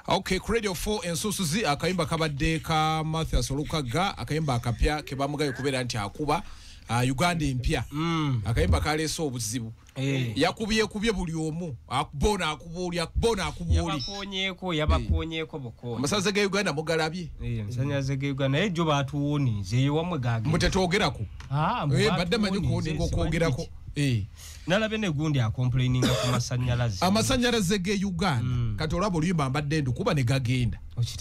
Okay, Radio 4 ensusuzi akayimba kabadde ka Mathias Olukaga, akayimba akapya ke bamugayo kubeera nti akuba Uganda empya. Akayimba kaleese obuzibu. Yakubye kubye buli omu, akubona akubuuli, akubona akubuuli. Yabakonyeeko bukoonye. Amasannyalaze ga Uganda mugalabye. Amasannyalaze ga Uganda naye jo batuwonize ewamwe gagenda. Mutetwogerako. Badde manyi kuwoninga okwogerako. Nalabye ne gundi acomplaininga ku masannyalaze. Amasannyalaze ge Uganda. Kati olaba oluyimba mbadde ndukuba ne gagenda.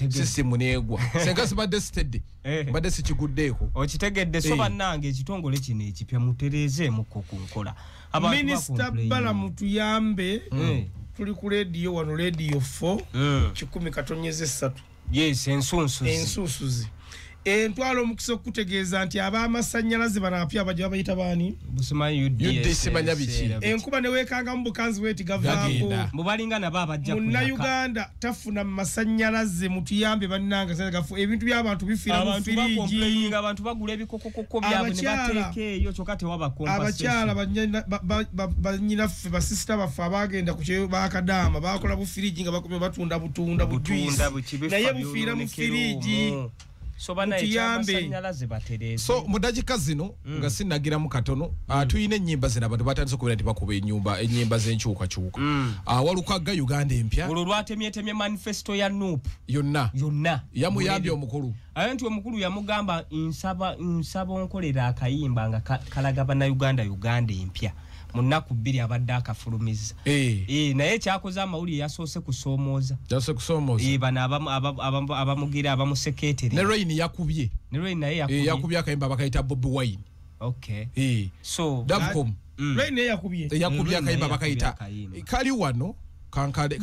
Sisimu neegwa. Senga sibadde sitedde. Mbadde sikiguddeeko. Okitegedde. So bannange ekitongole kino ekipya mutereezeemukko ku nkola. Minisita Balamu tuyambe. Tuli ku radio wano, Radio 4 100.3. Yes, ensunsuzi. Ensunsuzi. Entwala omukisa okutegeeza nti ab'amasannyalaze bano abapya bajja babayita baani? Busimanyi UDS. Simanya biki. Enkuba ne weekanga mu bukanzi bweti gavaako. Mubalinga nabo abajja kuyaka. Munnayuganda tafuna masannyalaze, mutuyambe bannange, gafu ebintu by'abantu bifiira mu firiji. Abantu bagula ebikokokoko byabwe ne bateeka eyo kyokka tewaba compensation. Abakyala bannyinaffe basisita baffe abagenda ku kyeyo bakadaama bakola bufiriji nga bakomye batunda butunda bujuice, naye bufiira mu firiji. So bana ekyamasannyalaze batereeze. So mu dakiika zino nga sinnagiramu katono, tuyina ennyimba zino abantu batandise okubeera nti bakuba ennyimba z'enkyukakyuka. Walukaga Uganda empya. Olwo lwatemyetemye manifesto ya NUP yonna. Yonna. Yamuyambye omukulu. Aye nti omukulu yamugamba nsaba onkolera akayimba nga kalaga bannayuganda Uganda empya. Mu nnaku 2 abadde akafulumiza. Naye kyakoze amawulire yasoose kusoomooza. Yasoose kusoomooza. Bano abamugira abamusekeeterera. Ne Rain yakubye. Ne Rain naye yakubye. Yakubye akayimba bakayita Bobi Wine. Okay. So Davcom. Rain naye yakubye. Yakubye akayimba bakayita. Kali wano kankale.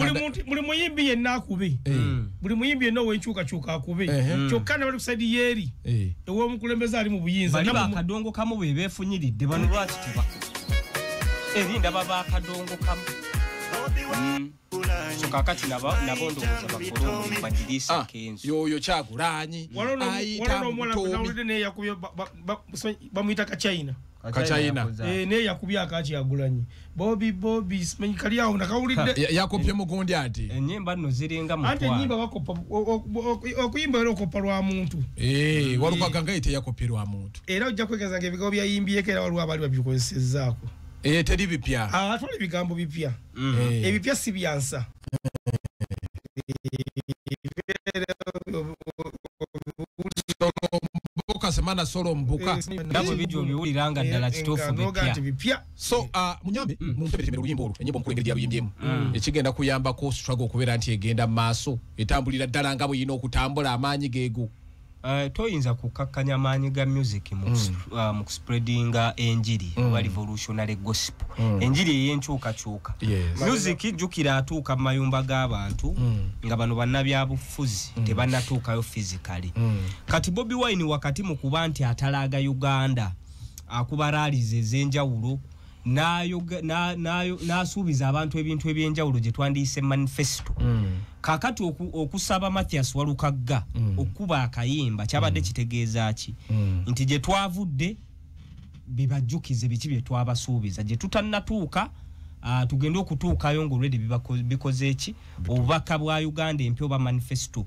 Buli muyimbi yenna akube. Buli muyimbi yenna ow'enkyukakyuka akube. Kyokka ne bali ku side yeeri. Ew'omukulembeze ali mu buyinza. Bali bakadongo kamu be beefunyiridde bano lwaki tebakuba? Erinda baba akadongo kamu. So kakati nabo ndowooza bakole omulimu badirisa Kenzo. Yoyo Kyagulanyi. Waliwo n'omuwala gwe nawulidde naye yakubye bamuyita Kachina. Kachina. Naye yakubye aka Kyagulanyi. Bobi simanyi kali awo nakawulidde. Yakopye mugundi ati. Ennyimba nno ziringa mutwalo. Ate ennyimba bakopa okuyimba era okopa lwa muntu. Walukaga nga ye teyakopye lwa muntu. Era ojja kwegeza nga ebigambo byayimbyeko era waliwo abaali babikozesezzaako. Teri bipya. Atwala ebigambo bipya. Ebipya si byansa. Mbuka semana solo mbuka. Ndabo bijjo biwulira nga ddala kituufu bipya. So munyambe mumpebere oluyimba olwo ennyimba omukulu engeri gy'aluyimbyemu. Ekigenda kuyambako struggle okubeera nti egenda mu maaso etambulira ddala nga bwe yina okutambula amaanyi geego. Toyinza kukakkanya maanyi ga music mu kuspreadinga enjiri oba revolutionary gospel. Enjiri ey'enkyukakyuka. Music jjukira atuuka mu mayumba g'abantu nga bano bannabyabufuzi tebannatuukayo physically. Kati Bobi Wine wakati mu kuba nti atalaaga Uganda akuba rallies ez'enjawulo n'asuubiza abantu ebintu ebyenjawulo gye twandiyise manifesto. Kakati okusaba Mathias Walukagga okuba akayimba kyabadde kitegeeza ki? Nti gye twavudde bibajjukize biki bye twabasuubiza, gye tutannatuuka tugende okutuukayo ng'already bikoze ki? Obubaka bwa Uganda empya oba manifesto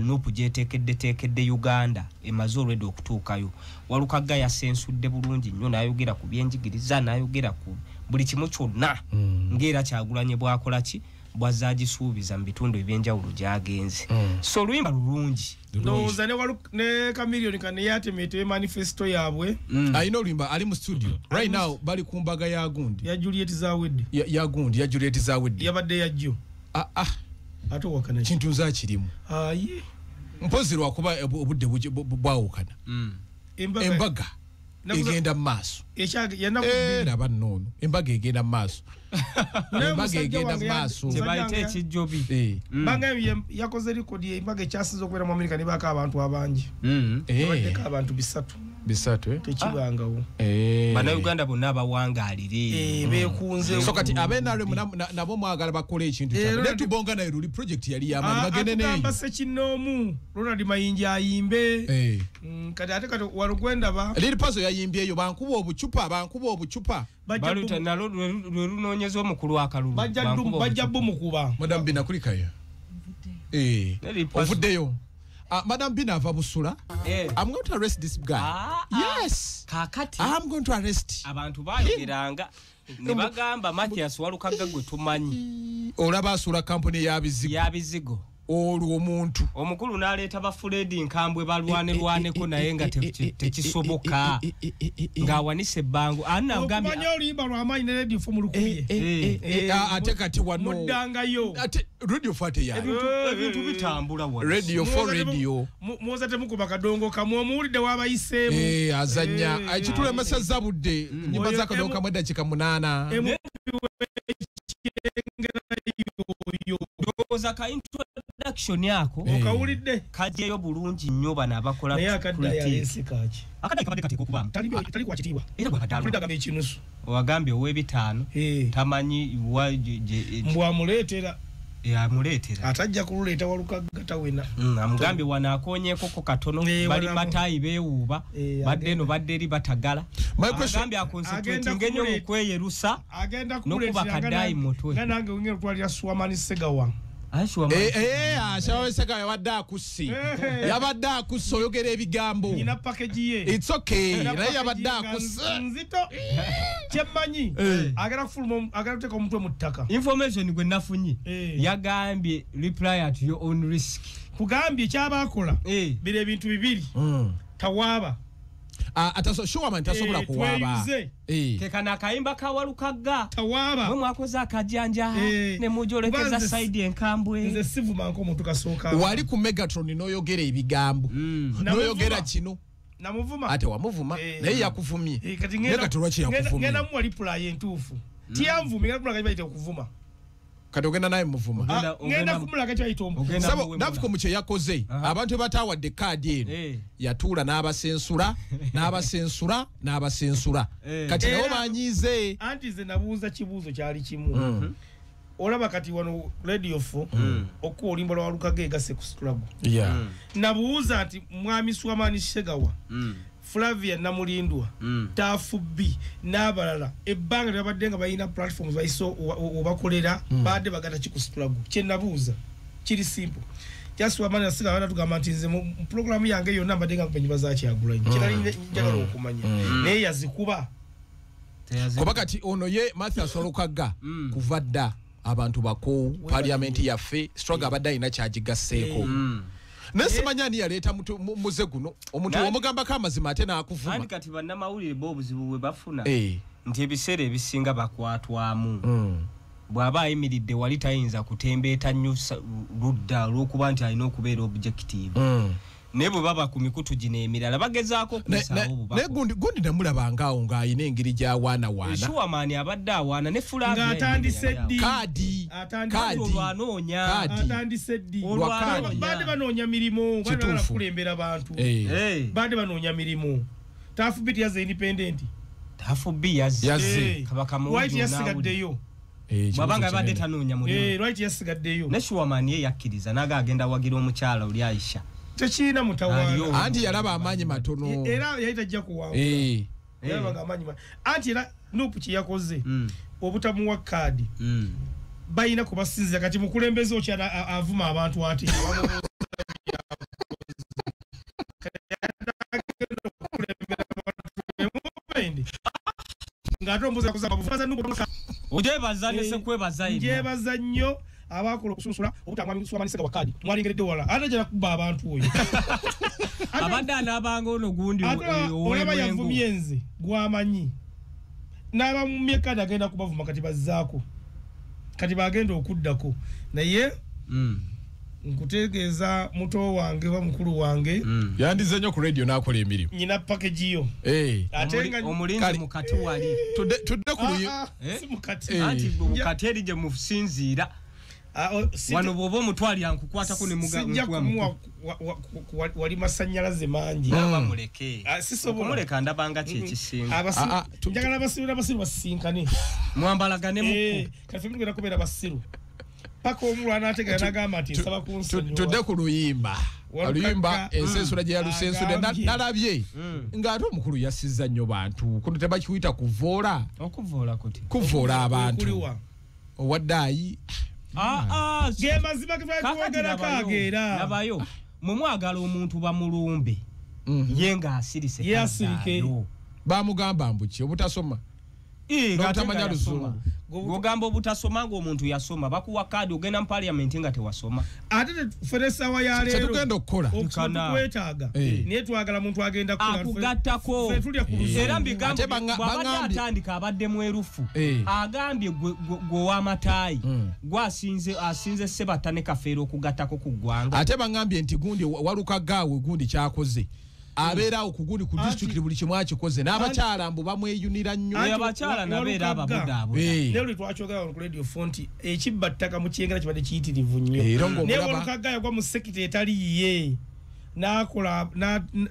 NUP gyeteekeddeteekedde Uganda emaze already okutuukayo. Walukagga yasensudde bulungi nnyo n'ayogera ku byenjigiriza n'ayogera ku buli kimu kyonna ng'era Kyagulanyi bw'akola ki? Bw'azze agisuubiza mu bitundu ebyenjawulo gy'agenze. So oluyimba lulungi. Ndowooza ne Chameleone kano yatemeetebye manifesto yaabwe. Alina oluyimba ali mu studio. Right now bali ku mbaga ya gundi. Ya Juliet Zawedde. Ya gundi ya Juliet Zawedde. Yabadde yajjo. Ate owakana ki? Kintu nze akirimu. Aye. Mpozi lwakuba obudde bwawukana. Embaga egenda mu maaso. Laba nno embaga egenda mu maaso. Embaga egenda mu maaso. Kye bayita ekijjobi. Banga yakoze rekodi embaga ekyasinze okubeera mu Amerika ne baako abantu abangi. Baddeko abantu 3. 3 Tekibangawo. Bannayuganda bonna abawangaalire. Beekunze. So kati ab'NRM nabo mwagala bakole ekintu kyabwe. Ne tubonga naye luli project yali y'amaanyi bagende neeyo. Atugamba Ssekinnoomu Ronald Mayinja ayimbe. Kati ate kati walugwenda ba. Lil Pazo yayimbyeyo bankuba obucupa. Baluta nalwo lwe lunoonyeza omukulu akalulu. Bajja bumukuba. Madam Bina kulikayo. Ovuddeyo. Madam Bina ava Busula. I'm going to arrest this guy. Yes. Kakati. I'm going to arrest. Abantu bayogeranga ne bagamba Mathias Walukagga gwe tumanyi. Olaba asula kampuni ya bizigo. Ya bizigo. Olwo omuntu. Omukulu n'aleeta ba Fred Nkambwe balwanelwaneko naye nga tekisoboka. Ng'awanise ebbango. Ani agambye okumanya oluyimba lw'amaanyi ne Radio 4 mulukubye. Ate kati wano. Muddangayo. Ate Radio 4 ate yayo. Ebintu bitambula wano. Radio 4 radio. Muwoza temukuba kadongo kamwe omuwulidde w'abayiseemu. Azannya. Ekitulemesezza budde. Nnyimba za kadongo kamwe eddakiika 8. Ndowooza ka introduction yako okawulidde kajeyo bulungi nnyo bano abakola naye akadda yaleese kaaki akadda kabadde kateekwa okubaamu tali kwa kitiibwa era gwe akadda agamba ekinusu owagambye ow'ebitaano tamanyi mbw amuleetera amuleetera atajja kululeeta Walukagga tawena amugambye wano akoonyeekoko katono bali mataayi beewuuba badde eno badde eri batagala agambye akonsentratinga ennyo mu kweyerusa n'okuba kadaayi mutwe nga nange wengera okutwalira Suwamani Segawa Ashawe Segawa yabadde akusse yabadde akusse oyogera ebigambo nina package ye it's okay naye yabadde akusse nzito kyemmanyi agenda kufuluma agenda kuteeka omutwe mu ttaka information gwe nafunye yagambye reply at your own risk kugambye kyabaakola biro ebintu bibiri tawaaba Shuwaman tasobola kuwaaba kekana akayimba ka Walukagga tawaaba mwe mwakoze akajanja ne mujolekeza side enkambwe nze sivuma nko omuntu kasooka wali ku Megatron n'oyogera ebigambo n'oyogera kino namuvuma ate wamuvuma naye yakuvumye naye kati lwaki yakuvumye ngenda muwa reply entuufu tiyanvumye ngenda kumulaga kye bayita okuvuma kati ogenda naye muvuma ngenda kumulaga kye bayita omu sabo Nafuko mu kye yakoze abantu bataawadde kaadi eno yatuula n'abasensula n'abasensula n'abasensula kati nabo banyiize anti nze nabuuza kibuuzo kyali kimu olaba kati wano Radio 4 okuwa oluyimba lwa Walukagga egasse ku struggle nabuuza nti mwami Suwamani Segawa Flavia Namulindwa Tafu B n'abalala ebbanga lyabadde nga balina platforms bayiso obakolera badde bagata ki ku struggle kye nabuuza kiri simple just Suwamani Segawa natugamba nti nze mu programu yange yonna mbadde nga nkuba za Kyagulanyi kirali njagala okumanya naye yazikuba kuba kati ono ye Mathias Walukagga kuva dda abantu bakoowu parliament yaffe struggle abadde alina kyagigasseeko naye simanya ani yaleeta muze guno omuntu wamugambako amazima ate n'akuvuma anti kati bannamawulire bo obuzibu bwe bafuna nti ebiseera ebisinga bakwatwamu bw'aba ayimiridde wali tayinza kutembeeta nnyo ludda olw'okuba nti alina okubeera objective naye bwe baba ku mikutu gino emirala bagezaako okusaawo obubaka naye gundi namulabanga awo ng'alina engeri gy'awaanawaana Shuwamani abadde awaana ne Flavia ng'atandise ddi kaadi olwanoonya atandise ddi badde banoonya mirimu badde bagala kukulembera bantu badde banoonya mirimu Tafu B yazze independent Tafu B yazze Kabaka White yasigaddeyo bw'abanga abadde tanoonya mulimu White yasigaddeyo ne Shuwamani ye yakkiriza n'aga agenda wagira omukyala oli Aisha tekiina mutawaana anti yalaba amaanyi matono era yali tajja kuwangula yalabanga amaanyi anti era Nupu kye yakoze obutamuwa kaadi balina kubasinzira kati mukulembeze okyala avuma abantu ati ng'ate ombuuza Ojebaza ne sekwebaza ina njebaza nnyo abakola okusunsula obutamwami Suwamani Segawa kaadi mwalingeredde wala ate ajja kuba abantu oyo abadde anaabanga ono gundi olaba yavumye nze gwamanyi n'abamumye kaadi agenda kubavuma kati bazzaako kati bagenda okuddako naye nkutegeeza muto wange oba mukulu wange yandize nnyo ku radio n'akola emirimu nyina package yo ate nga omulinzi mukati wali tudde ku si mukati anti mukati eri gye musinziira wano bw'oba omutwali ankukwatako ne sijja kumuwa wali masannyalaze mangi bamuleke sisobola okumuleka ndabanga ki ekisinga njagala abasiru n'abasiru basisinkane mwambalagane muku kati tugenda kubeera basiru paka omulwana ategera n'agamba nti nsaba kunsonyiwa tudde ku luyimba oluyimba ensensula gye yalusensudde nalabye ng'ate omukulu yasizza nnyo bantu kuno tebakiyita kuvoola okuvoola kuti kuvoola abantu owaddaayi Ge mazima ge twogerako ageera. Labayo mwe mwagala omuntu bamulumbe ye ng'asirise. Ye asirike. Bamugamba mbuki obutasoma n'obutamanya luzungu. Gwogamba obutasoma ng'omuntu yasoma, bakuwa kaadi ogenda mu parliament nga tewasoma. Ate ffe n'essaawa ya leero Kyetugenda okukola. okusoma tukwetaaga, naye twagala muntu agenda kukola. Akugattako. Ffe tulya ku luzungu. Era mbigambo Ate bw'abadde atandika abadde mwerufu, agambye gwe ow'amataayi gwe asinze Sebatta ne Kafeero okugattako ku ggwanga. Ate baŋŋambye nti gundi Walukagaawe gundi kyakoze abeeraawo ku gundi ku disitulikiti buli kimu akikoze n'abakyala mbu bamweyunira nnyo. Oyo abakyala nabeera ababudaabuda. Naye luli twakyogera wano ku Radio 4 nti ekibba ttaka mu Kyengera kibadde kiyitirivu nnyo. Era Naye ng'omulaba Walukagga yagwa mu sekita etali yiye n'akola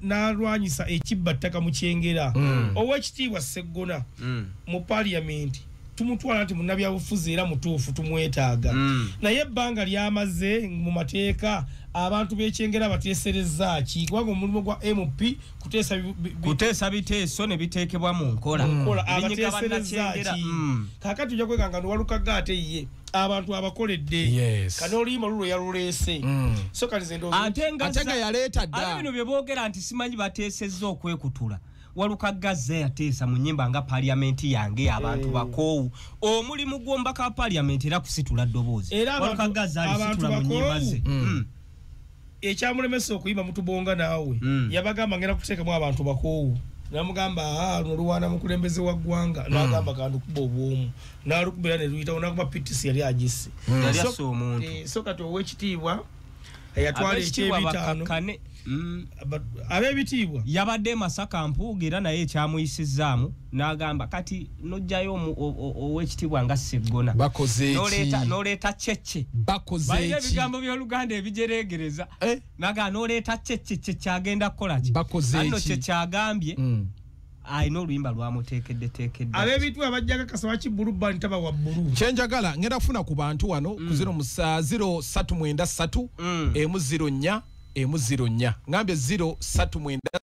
n'alwanyisa ekibba ttaka mu Kyengera. Owekitiibwa Sseggona mu parliament tumutwala nti munnabyabufuzi era mutuufu, tumwetaaga, naye ebbanga lyamaze mu mateeka abantu b'ekyengera bateeserezza ki? Kubanga omulimu gwa MP kuteesa kuteesa biteeso ne biteekebwa mu nkola. Nkola Binyiga abateeserezza bannakyengera. ki? Kaakati ojja kweganga nti Walukagga ate ye abantu abakoledde kano oluyimba lulwo yaluleese. So kati nze ndowooza Ate nga Ate nga yaleeta ate dda. Bino bye boogera nti simanyi bateesezza okwekutula, Walukagga azze yateesa mu nnyimba nga parliament yange abantu bakoowu. Omulimu gw'omubaka wa parliament era kusitula ddoboozi. Era Walukagga azze abantu alisitula mu nnyimba ze. bakoowu. Ekyamulemesa okuyimba mutubonga naawe, yabagamba ngenda kuteekamu abantu bakoowu, namugamba, "Aa, luno luwaana mukulembeze wa ggwanga." N'agamba kandukuba obwomu, n'alukuba era ne luyitawo, n'akuba PTC yali agisse. Yali asse omuntu. So kati owekitiibwa yatwala Ab'ekitiibwa ekyebitaano. bakakkane. Ab'ebitiibwa. Yabadde e Masaka Mpuuga era naye ekyamuyisizzaamu n'agamba kati nojjayo owekitiibwa nga Seggona Bakoze N'oleeta eki? n'oleeta cece. Bakoze Balina eki? ebigambo by'Oluganda ebijereegereza. Naga n'oleeta cece, cece agenda kukola ki? Bakoze Anno eki? cece agambye alina oluyimba lwamuteekedde teekedde. Ab'ebitiibwa bajja kakasa lwaki Blue Band taba wa bbulu. Kyenjagala ngenda kufuna ku bantu wano ku 0 393 104 104. Ngambye 0393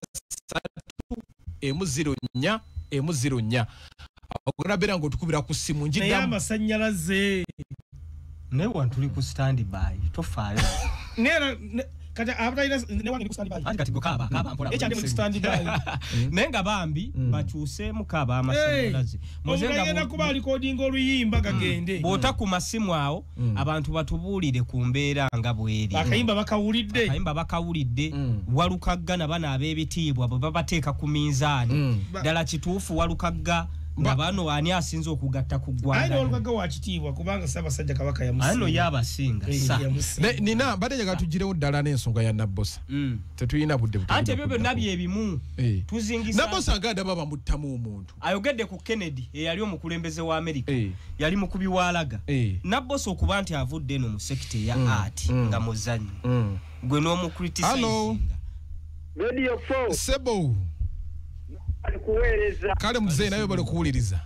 104 104. Ogenda beera ng'otukubira ku ssimu Naye njiddamu. Amasannyalaze. Naye wano tuli ku stand by, tofaayo. Naye era kati abatalina newange ndi ku stand by. Anti kati gwe kaaba kaaba mpola. Ekyandi mu stand by. Naye nga bambi bakyuseemu kaaba amasannyalaze. Muze Omuntu nga agenda kuba alikodinga oluyimba gagende. Bw'ota ku masimu awo abantu batubuulire ku mbeera nga bw'eri. Akayimba bakawulidde. Akayimba bakawulidde. Walukagga na bano ab'ebitiibwa bwe babateeka ku minzaani, ddala kituufu Walukagga nga bano ani asinze okugatta ku Aye ggwanga? Walukagga wa kitiibwa kubanga Ssaabasajja Kabaka Ano yamusiima. ye abasinga sa. Yamusiima. Nina mbadde njagala tugirewo ddala n'ensonga ya Nabbosa. Tetulina budde butugenda Anti ebyo byonna kuddako. byebimu tuzingisa. Nabbosa nga ndaba bamuttamu omuntu. Ayogedde ku Kennedy eyali omukulembeze wa America, yali mukubi wa laga. Nabbosa okuba nti avudde eno mu sekita eya art nga muzannyi, gwe Hello. n'omucriticizinga. Radio 4. Sebo. Ali kuweereza. Kale muzeeyi, nawe bali kuwuliriza.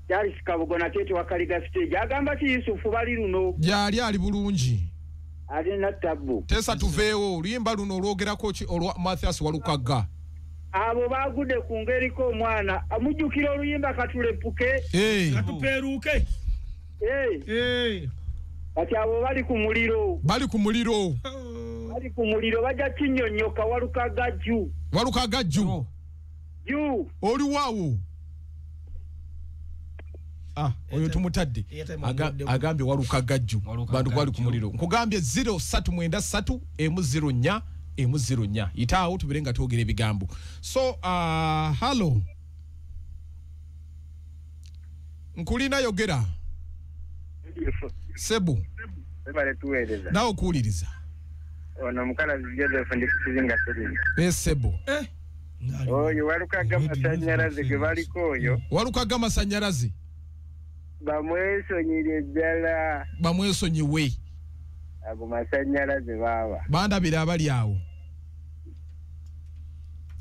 Charles Kabugo nakyeto wakaliga stage agamba ki Yusufu bali luno? Gyali ali bulungi. Alina tabu. Teesa tuveewo. Oluyimba luno olwogerako ki olwa Mathias Walukagga? Abo bagudde ku ngeriko omwana mujjukira oluyimba katulepuke. Katupeeruuke. Kati abo bali ku muliro. Bali ku muliro. Bali ku muliro, bajja kinyonnyoka. Walukagga jju. Walukagga jju. Jju. Oli waawo. Ah, oyo tumutadde. Airtime amuweddeko. Agambye Walukagga jju. Walukagga Bantu gwali ku jju. muliro. Nkugambye 0393 104 104. Yitaawo tubere nga twogera ebigambo. So hello, nkulina, yogera sebu. Webale tuweereza. Nawe okuwuliriza. Ono Mukalazi Joseph, ndi kukizinga Serini. Esebo. Oyo Walukaga masanyalaze ge baliko oyo. Walukaga amasanyalaze. Bamwesonyire ddala. Bamwesonyiwe. Ago masanyalaze baaba. Bandabira abali awo.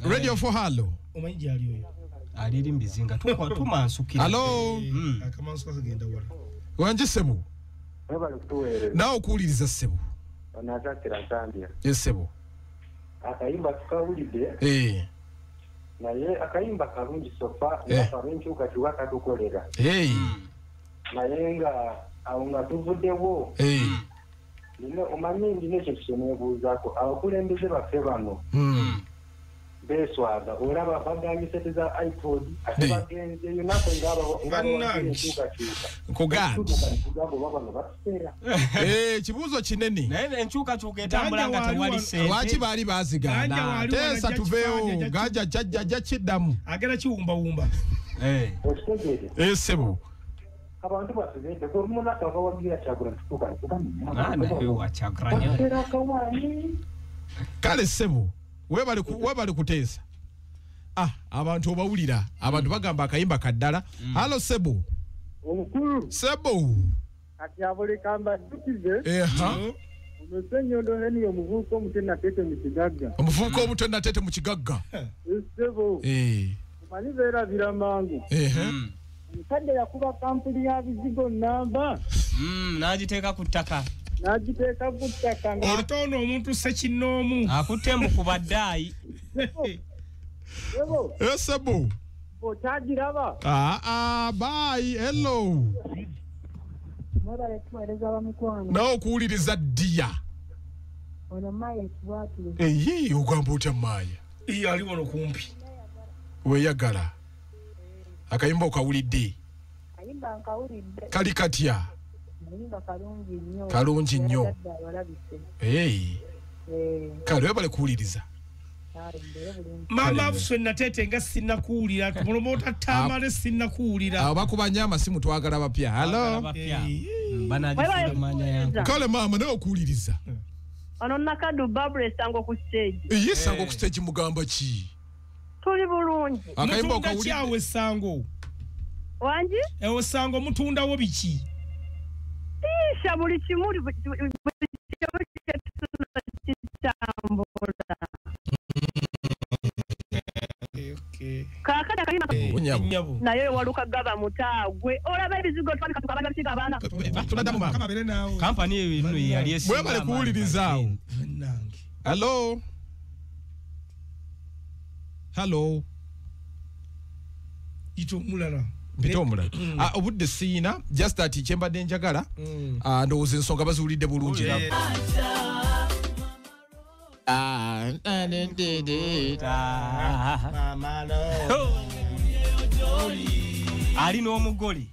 Radio 4, hello. Omanyi gyali oyo. Aliri mbizinga tumansukira. Hello. Akamansuka kagenda wala. Wangi sebo. Webale kutuweereza. Nawe okuwuliriza sebo. Ono Asasira Nsambya. Esebo. Akayimba tukawulidde. Naye akayimba kalungi so far. Nga enkyukakyuka katukolera. Naye nga Awo nga tuvuddewo. Nina omanyi ndina ekyo kyeneebuuzaako abakulembeze baffe bano. Beswaga olaba bagambye sente za iPod ate bagenzeeyo naffe ng'abaenkyukakyuka. Nkugambye. Ekibuuzo kinene. Naye enkyukakyuka etambula nga tewali ssente. Lwaki baali bazigaana? Teesa tuveewo gajja jajja kiddamu. Agenda kiwumbawumba. Ssebo. Abantu baffe bedde omunaka abawagira Kyagulanyi tutuuka Kale ssebo. Webale kuteesa. Abantu obawulira. Abantu bagamba akayimba kaddala. Halo sebo. Omukulu. Sebo. Kati abuli kamba dukize. Omusenyondo heni omuvubuka omuto Natete mu kigagga. Omuvubuka omuto Natete mu kigagga. Sebo. Omanyi beerabira mangu. Omusajja yakuba kampuni ya bizigo namba. N'agiteeka ku ttaka. N'agiteeka ku ttaka. Ate ono omuntu ssekinnoomu. Akutte mbu ku baddaayi. Sebo. Sebo. Okyagiraba? Bye, hello. Mwebale tuweereza bamikwano. Nawe okuwuliriza ddiya. Ono Maaya ekibwatule. Eyi, ogamba otya Maaya? Iye ali wano kumpi. Weeyagala. Akayimba okawulidde. Akayimba nkawulidde. Kali katya? Akayimba kalungi nnyo. Kalungi nnyo. Kale webale kuwuliriza. Mama Afuswe Natete nga sinnakuwulira. Tumulomota Tamale sinnakuwulira. Abo bakuba nnyo amasimu twagala bapya. Hello. Kale maama nawe okuwuliriza. Ono Nakadu Barbara Sango ku stage. Ye Sango ku stage mugamba ki? Tuli bulungi. Akayimba okawulidde. Awe Sango. Wangi? Ewo Sango mutundawo biki? Isha buli kimuli kitambula. Kakati naye waluka gaba mutagwe olaba ebizigo twabika tukabaga bisiga abaana. Tunaddamu maama. Kampani eyo nno yali esinga. Mwebale kuwuliriza awo. Hello. Hello. Ito omulala. Mpita omulala. Obudde siina just that kyembadde njagala. Ndowooza ensonga baziwulidde bulungi. Ali n'omugole.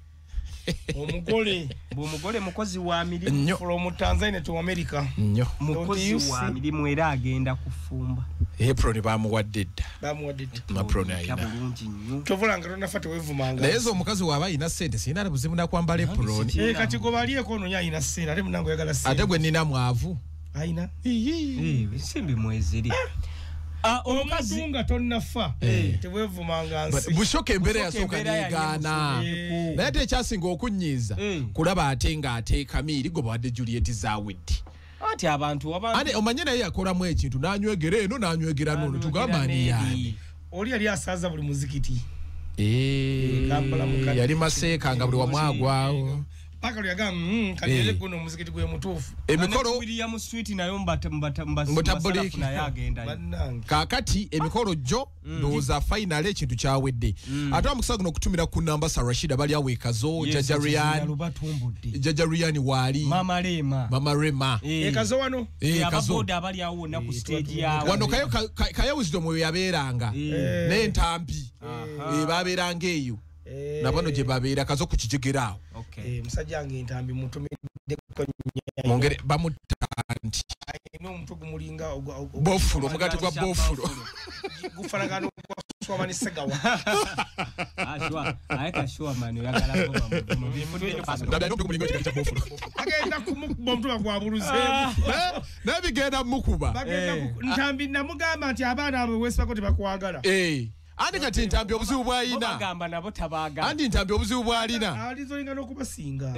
Omugole. Omugole mukozi wa mirimu. From Tanzania to America. Nnyo. Mukozi wa mirimu era agenda kufumba. Apron bamuwadde dda. Bamuwadde dda. Apron ayina. Bulungi nnyo. Tovola nga tonafa tewevumanga. Naye zo omukazi waba ayina ssente sirina buzibu na kwambala apron. Kati gwe balieko ono ayina ssente ate munange oyagala ssente. Ate gwe nina mwavu. Ayina. Ensimbi mweziri. Omukazi nga tonnafa tewevumanga nsi. Bushoka embeera yasooka negaana. Naye ate ekyasinga okunnyiiza kulaba ate ng'ateeka miiri gwe bawadde Juliet Zawedde. Ati abantu ane omanye naye yakolamu ekintu n'anywegera eno n'anywegera n'ono tugamba ani yaani. Oli yali asaaza buli muzikiti. Yali maseeka nga buli wamwagwawo. Paka lyaga kali guno omuzikiti gwe mutuufu. Emikolo William Street nayo mbata naye agenda. Kaakati emikolo gyo ndowooza finally ekintu kyawedde. Ate omukisa guno okutumira ku namba Sir Rashida bali awo e Kazo, Jjajja Ryan. Jjajja Ryan waali. Mama Rema. Mama Rema. E Kazo wano. Ababoda abali awo wonna ku stage yawo. Wano Kayo Wisdom we yabeeranga. N'entambi. Babeeranga eyo. Nabano gye babeera Kazo ku kijegera awo. Musajja nge entambi mutumiddeko Mongere bamutta nti alina omutwe gumulinga bofulo omugati gwa bofulo gufanagana ogwa Swamani Segawa. Agenda kumukuba omutwe gwa buluzeemu. Naye bigenda mukuba. Ntambi namugamba nti abaana abo weesibako tebakwagala. Andi kati Ntambi obuzibu bw'alina. Bagamba nabo tabaagala. Andi Ntambi obuzibu bw'alina. Alizoninga n'okubasinga.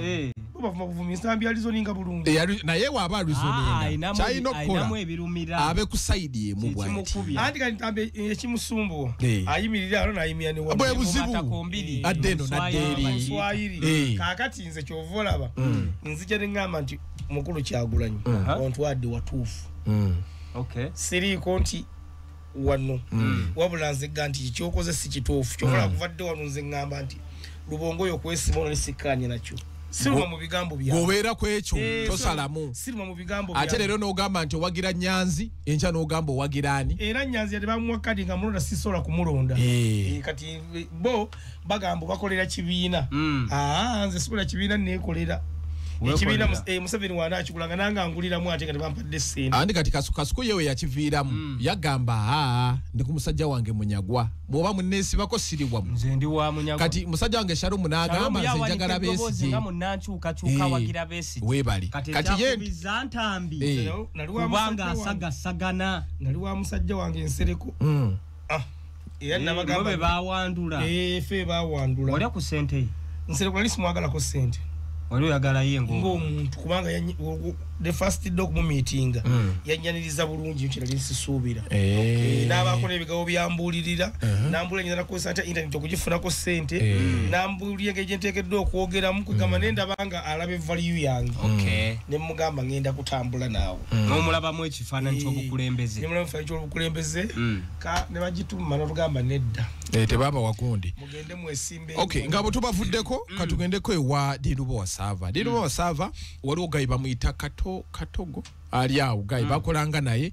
Bo bavuma buvumi Ntambi alizoninga bulungi. Naye waaba alizoninga. Kyalina okukola. Abe ku sayidi emu bw'ati. Andi kati Ntambi ekimusumbuwa. Ayimirira alo n'ayimira ne wano. Bwe buzibu. Adde eno n'adde eri. Kaakati nze ky'ova olaba. Nzija ne ŋŋamba nti mukulu Kyagulanyi. Ontwadde watuufu. Siriiko nti wano wabula nze ga nti kyokoze si kituufu kyokola kuvadde wano nze ŋŋamba nti Lubongo oyo okwesiba ono sikkaanye nakyo. Siruma mu bigambo bya. Gobeera ku ekyo tosalamu. Siruma mu bigambo bya. Ate leero n'ogamba nti owagira Nyanzi, enkya n'ogamba owagira ani. Era Nyanzi yali bamuwa kadi nga mulonda sisobola kumulonda. Kati bo bagamba bakolera kibiina. Nze sikola kibiina neekolera. Ekibiina Museveni wanaakigulanga nange anguliramu ate nga tebampadde ssente. Andi kati Kasuku yewe yakiviiramu. Yagamba ndi ku musajja wange Munyagwa. Bw'oba munneesibako siri wamu. Nze ndi wa Munyagwa. Kati musajja wange Shalumu n'agamba nze njagala Besigye. Nga munnankyukakyuka wagira Besigye. Weebale. Kati ye Ntambi. Kubanga asagasagana. Nali wa musajja wange Nsereko. Era nabagamba be baawandula. Ffe baawandula. Walya ku ssente ye. Nsereko nali simwagalako ssente. Wali oyagala ye ng'omuntu kubanga the first dog mu meeting yanyaniriza bulungi nti nali nsisuubira. N'abaako n'ebigabo byambuulirira, n'ambuulira nnyinza nakozesa ntya internet okugifunako ssente, n'ambuulira engeri gye nteekeddwa okwogeramu, kwegamba ne ndaba nga alaba value yange. Ne mmugamba ngenda kutambula naawe. N'omulabamu ekifaananyi ky'obukulembeze. Ne mulabamu ekifaananyi ky'obukulembeze, ne bagituma n'otugamba nedda. Tebaba wagundi. Mugende mwesimbe. Okay, nga bwe tubavuddeko katugendeko ewa Dirubo Wasava. Dirubo Wasava waliwo gayi bamuyita Katogo ali awo gayi bakolanga naye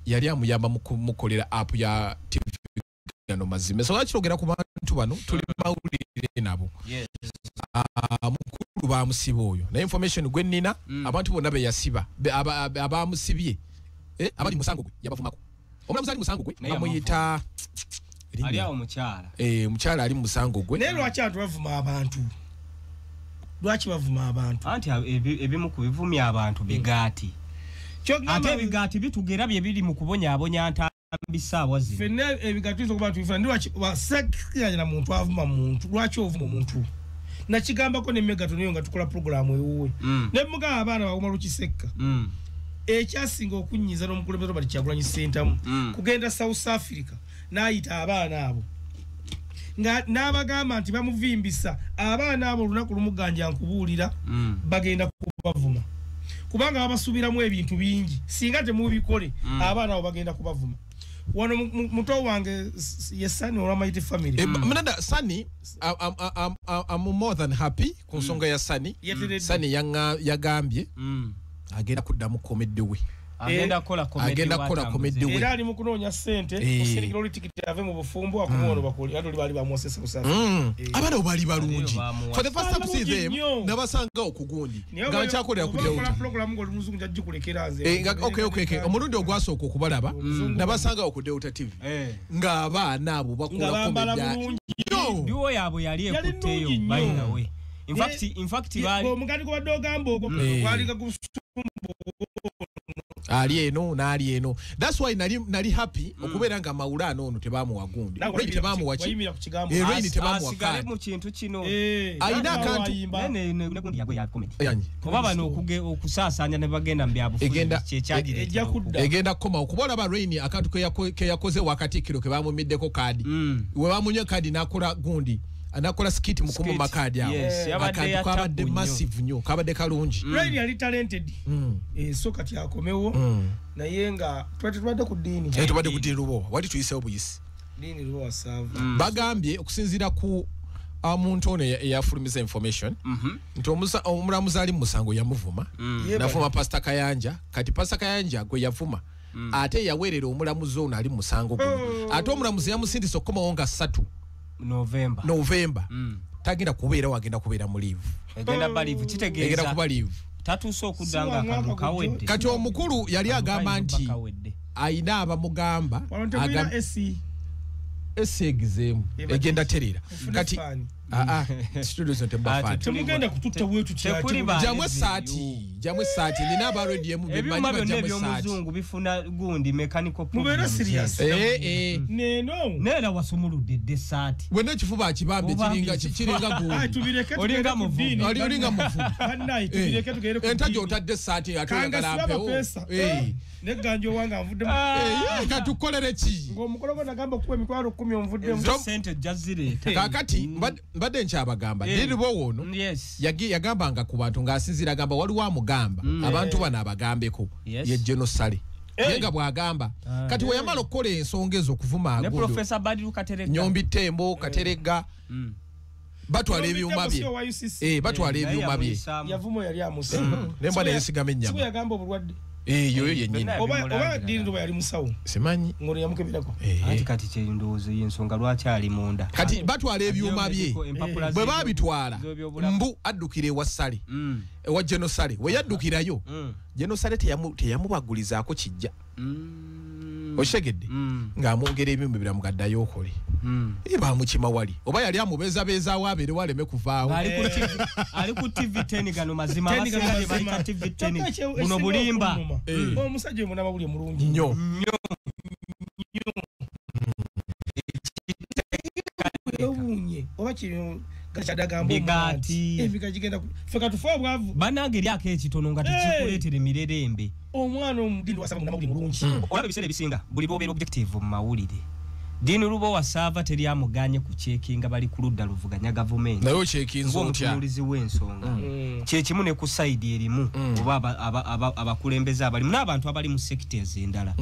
yali amuyamba mukolera app ya TV gano mazima. So lwaki ku bantu bano tuli mawulire nabo. Mukulu bamusiba oyo. Na information gwe nnina abantu bonna be yasiba abamusibye abali musango gwe yabavumako. Omulamuzi ali musango gwe bamuyita ali awo mukyala. Mukyala ali musango gwe. Naye lwaki abantu bavuma abantu? Lwaki bavuma abantu? Anti ebimu ku bivumya abantu bigaati. Ate ebigaati bitugera bye biri mu kubonyaabonya Ntambi ssaawa zino. Ffenna ebigaati tuyinza okuba tubifuna. Ndi lwaki basekiranya muntu avuma muntu? Lwaki ovuma omuntu? Nakigambako ne Megaton eyo nga tukola pulogulaamu ewuwe. Ne mugamba abaana baguma Lukisekka. Ekyasinga okunnyiza n'omukulembeze Robert Kyagulanyi Ssentamu kugenda South Africa n'ayita abaana abo. Nga n'abagamba nti bamuvimbisa abaana abo olunaku lumu ganja nkubuulira bagenda kubavuma kubanga babasuubiramu ebintu bingi singa temubikole abaana abo bagenda kubavuma. Wano muto wange ye Sani olwa Family. Mnanda Sani, I'm more than happy ku nsonga ya Sani. Sani yagambye agenda kuddamu comedy we. Agenda kukola comedy we. Era ali mu kunoonya ssente osirikira oli tikiti ave mu bufumbo akumuwono bakoli ate oli baali bamuwasesa South Africa. Abaana bo baali balungi. For the first time see them nabasanga okugundi nga nkyakolera ku Delta. Program ng'oli muzungu nja nze. Okay. Omulundi ogwasooka okubalaba nabasanga ku Delta TV nga abaana abo bakola comedy. Duo yaabwe yali ekutteyo by the way. In fact bali omugandi gubadde ogamba ogwo gwali ali eno n'ali eno. That's why nali happy okubeera nga Maulana ono tebamuwa gundi. Rain tebamuwa ki? Rain tebamuwa kadi. Mu kintu kino. Ayina akantu nene ne gundi yagwe ya comedy. Oba bano okusaasaanya ne bagenda mu byabufuzi kyekyagireeta. Egenda kukoma okuba olaba Rain akantu ke yakoze wakati kiro ke bamumiddeko kadi. We bamunye kadi n'akola gundi. Anakola skit mukumu makadi awo. Akantu kabadde massive nnyo, kabadde kalungi. Rain yali talented. So kati akomewo naye nga tubadde ku ddiini. Tubadde ku ddiini Lubowa. Wali tuyiseewo buyisi. Ddiini Lubowa Sava. Bagambye okusinziira ku muntu ono eyafulumiza information nti omulamuzi ali mu musango yamuvuma. Navuma Pastor Kayanja. Kati Pastor Kayanja gwe yavuma. Ate yaweerera omulamuzi ono ali mu musango guno. Ate omulamuzi yamusindise okukomawo nga 3 November. Tagenda kubeera wagenda kubeera mu leave. Egenda ba leave kitegeeza. Egenda kuba leave. Tatuuse okudda nga akalulu kawedde. Kati omukulu yali agamba nti ayina abamugamba esi egizeemu egenda terera. Kati studio zo tebafani. Temugenda kututta bwetu kyaki. Jamwe saati nina aba radio mu bemanyi bajamwe saati. Ebyuma bifuna gundi mechanical problem. Mubeera serious. Neno. Nera wasumuludde dde saati. Wena ekifuba akibambe kiringa gundi. Tubireke olinga muvubi. Olinga muvubi. Bannaye tubireke tugere ku. Entajo otadde saati ate oyagala mpewo. Negganjo wange anvuddemu. Katukolere ki? Ng'omukolo gwo nagamba okuwa emitwalo 10 onvuddemu. Ssente jazireeta. Kaakati mbadde nkyabagamba Diribo ono yagambanga ku bantu ng'asinziira agamba waliwo amugamba abantu bano abagambeko ye General Saleh. Ye nga bw'agamba kati we yamala okukola ensonga ezo okuvuma ne Professor Badiru Kateregga Nyombi Tembo Kateregga Batwala ebyuma bye. Batwala ebyuma bye. Yavumo yali amusa. Nembwa neyesigama ennyama. Siwe yagamba obulwadde. Yoyo yennyini. Oba Dini Lubowa yali musawo. Simanyi. Ngono yamukeberako. Anti kati kye ndowooza y'ensonga lwaki ali munda. Kati batwala ebyuma bye. Bwe babitwala mbu addukira ewa Sale. Ewa General Sale. We yaddukirayo. General Sale teyamubagulizaako kijja. Oshegedde ng'amwongera ebyuma biramugaddayo okole. Bamukima wali oba yali amubeezabeezaawo abeere waleme kuvaawo. Ali ku TV10 gano mazima abasinga bayita TV10 buno bulimba. Omusajja omunamawulire mulungi nnyo. Ewuunye oba kino gakyadagamba Migaati. Emigati gigenda ffe katufe obwavu. Bannange eryako ekitono nga tekikuleetera emirerembe. Omwana omudini wasaba munamawulire mulungi. Olaba ebiseera ebisinga buli lw'obeera objective mu mawulire. Dini Lubowa saava teri amuganye ku checkinga bali ku ludda luvuganya gavumenti. Naye okyekinza otya? Omutunuulizi w'ensonga. Kye kimu ne ku side erimu oba abakulembeze abalimu n'abantu abali mu sectors endala.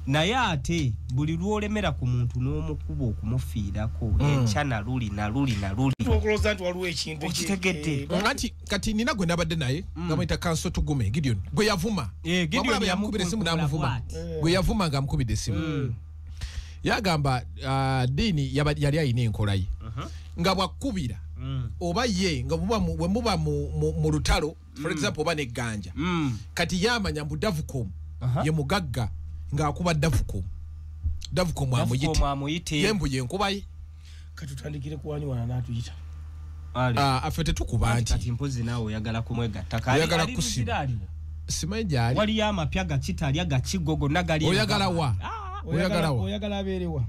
Naye ate buli lw'olemera ku muntu n'omukuba okumufiirako enkya na luli na luli na luli. Okulowooza nti waliwo ekintu okitegedde. Anti kati nina gwe nabadde naye gamuyita Kanso Tugume Gideon gwe yavuma. Gideon yamukubira essimu n'amuvuma. Gwe yavuma ng'amukubidde essimu. Yagamba Dini yali ayina enkola ye nga bwakubira oba ye nga bwe muba mu lutalo for example oba n'egganja kati yamanya mbu Davucom ye mugagga ng'akuba Davucom. Davucom amuyite ye mbu ye nkuba ye. Kati tutandikire kuwanywana n'atuyita. Affe tetukuba nti kati mpozi naawe oyagala kumwegatta oyagala kusiba simanyi gy'ali. Waliyo amapya gakitalya gakigo gonna gali. Oyagala wa? Oyagala abeerewa.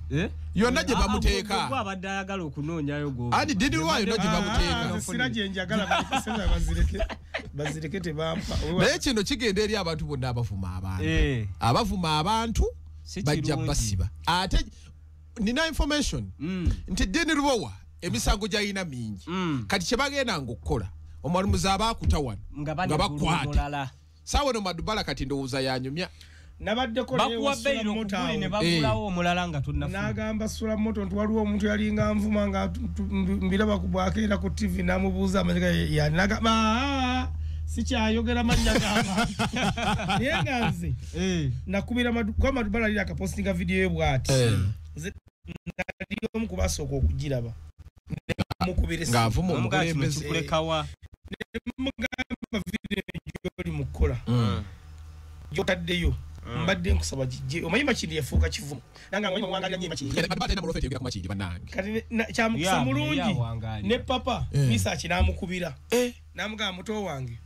Yonna gye bamuteeka. Gwe abadde ayagala okunoonyayo gwo. Andi Dini Lubowa yonna gye bamuteeka. Sira gye njagala bazireke tebampa. Naye kino kigenda eri abantu bonna abavuma abantu. Abavuma abantu bajja basiba. Ate nina information nti Dini Lubowa emisango gy'alina mingi. Kati kye bagenda okukola omwalimuzi aba akuta wano nga bakwata. Saawa eno Madubala kati ndowooza yanyumya. Nabaddeko ne bagulawo omulala nga tonnafuna. N'agamba sula moto nti waliwo omuntu yalinga nvuma nga mbiraba bwakeera ku TV n'amubuuza amanya yanagamba sikyayogera mannya g'abantu. Naye nga nze nakubira kuba Madubala yali akapostinga vidiyo ye bw'ati. Nze nali omu ku basooka okugiraba. Mukubira essimu. Ng'avuma omukulembeze. Kikulekawa. Ne mugamba vidiyo gy'oli mu kukola. Gy'otaddeyo. Mbadde nkusaba gijje omanyi Makindi yafuuka kivumo nange amanyi omwangalira nnyo Makindi. Kati kyamukisa mulungi ne papa Misaki n'amukubira n'amugamba muto wange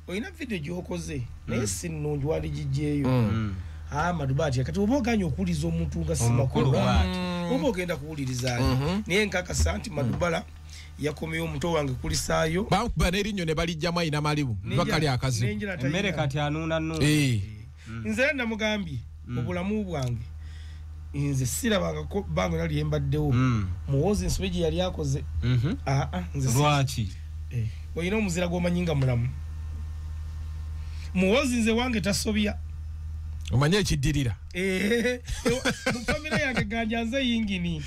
olina vidiyo gy'okoze naye si nnungi wandigijjeeyo. Madubala ati kati oba oganye okuwuliriza omuntu nga si makulu oba ogenda kuwuliriza ani. Naye nkakasa nti Madubala yakomyewo omuto wange kulisaayo. Bamukuba n'erinnyo ne balijjamu ayina malibu bakali akazibu. Emmere kati anuuna nnuuna. Nze namugambye mu bulamu bwange nze sirabangako bbanga nali lyembaddewo Muhoozi ensobi gye yali akoze. Nze lwaki olina omuzira gw'omanyi nga mulamu. Muhoozi nze wange tasobya. Omanye ekiddirira. Mu famire yange ganja nze yingini.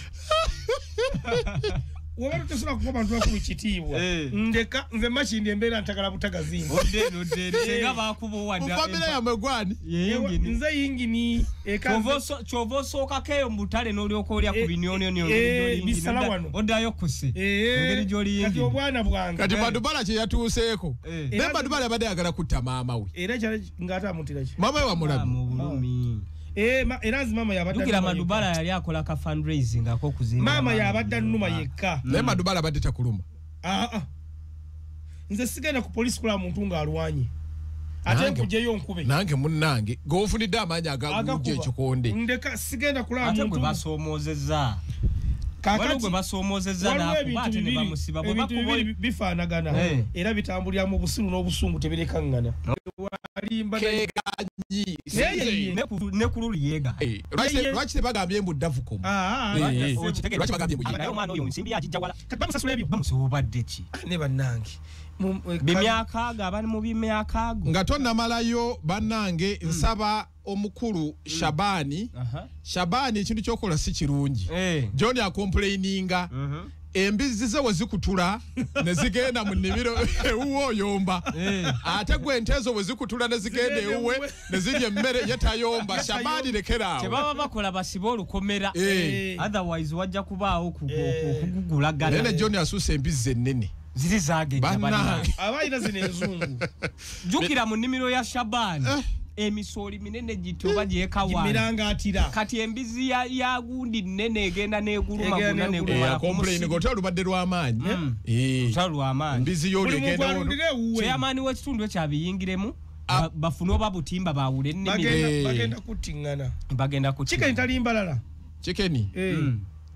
Woba tosobola kuwa bantu bakulu kitiibwa. Ndeka nze Makindi embeera ntagala butagazinga. Singa bakuba owadda. Mu famire yammwe gwani? Nze yingini. Ky'ova osookako eyo mu butale n'olyoka olya ku binyonyonyo bisala wano. Oddayo kuse. Engeri gy'oli yingini. Kati obwana bwange. Kati Madubala kye yatuuseeko. Naye Madubala abadde ayagala kutta maama we. Era ng'ate amutira ki? Maama we wamulabye. Mu bulumi. Era nzi mama yabadde Jjukira Madubala yali akola ka fundraising ak'okuzimba. Maama yabadde annuma yekka. Naye Madubala abadde takuluma. Nze sigenda ku poliisi kulaba muntu ng'alwanye. Ate nkugyeyo nkube. Nange munnange g'ofunidde amaanyi agagujja ekikonde. Ndeka sigenda kulaba muntu. Ate gwe basoomoozezza. Waliwo gwe basoomozezza n'akuba ate ne bamusiba. Bwe Ebintu bakuba bibiri bifaanagana era bitambulira mu busiru n'obusungu tebirekangana. Ne ku luli yeega. Lwaki tebagambye mbu Davucom? Lwaki bagambye mbu Naye omwana oyo ensimbi agijja wala. Kati bamusasula ebyo. Bamusobadde ki? Ne bannange. Bimyaka ago abali mu bimyaka ago. Nga tonnamalayo bannange nsaba omukulu Shabani. Shabani ekintu ky'okola si kirungi. John akomplaininga Embizzi ze we zikutula ne zigenda mu nnimiro ewuwe oyomba. Ate gwe ente ezo bwe zikutula ne zigenda ewuwe ne zirya emmere ye tayomba. Shabani lekeraawo. Kye baba bakola basibe olukomera. Otherwise wajja kubaawo okugugulagana. Naye John asuuse embizzi ennene. Ziri zaagejja bannange. Abalina zino enzungu. Jjukira mu nnimiro ya Shabani. Emisooli minene gityo oba gyekawaana. Kati embizi ya gundi nnene egenda n'eguluma gonna n'egumala. Complain ng'olutalo lubadde lw'amaanyi. Olutalo lw'amaanyi. Embizi y'oli egenda wono. Chairman w'ekitundu ekyo abiyingiremu bafune oba butimba baawule ennimiro. Bagenda kuttiŋŋana. Bagenda kuttiŋŋana. Chicken tali mbalala. Chicken?